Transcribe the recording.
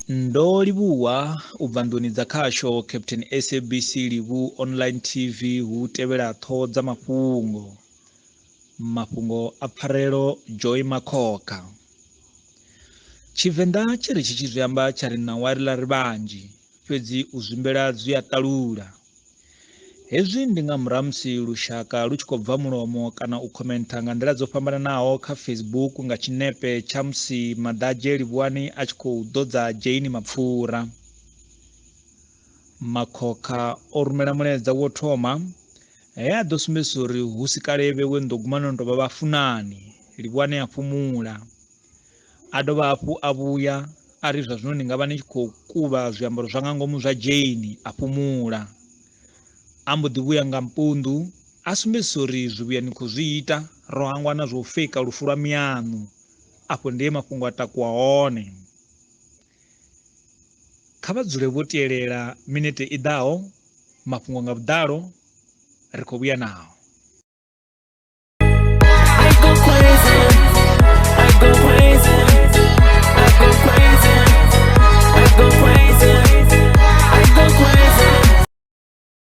Ndo livhuwa u bva nḓuni dza khasho Captain SABC Livhu Online TV hu tevhela ṱhoho dza mafhungo. Mafhungo a pfarelo Joy Makhokha. Tshivenḓa tshi ri tshi tshi zwi amba tsha ri ṋawa ri ḽa ri vhanzhi, fhedzi u zwimbela zwi a ṱalula. Hezwi ndi nga murahu ha musi lushaka lu tshi khou bva mulomo kana u khomentha nga nḓila dzo fhambananaho kha Facebook nga tshinepe tsha musi Maḓadzhe Livhuwani a tshi khou ḓodza Jane mapfura. Makhokha o rumela mulaedza wo thoma he a ḓo sumbedzisa uri hu si kale vhewe Nḓoguma no tou vha vhafunani, Livhuwani a fhumula. A dovha hafhu a vhuya a ri zwa zwino ni nga vha ni tshi khou kuvha zwiambaro zwa nga ngomu zwa Jane a fhumula. A mbo ḓi vhuya nga mpunḓu a sumbedzisa uri zwivhuya ni khou zwi ita ro hangwa na zwa u feika lufu lwa miaṋu. Afho ndi he mafhungo a takuwa hone. Kha vha dzule vho tielela minete i ḓaho mafhungo nga vhuḓalo ri khou vhuya nao.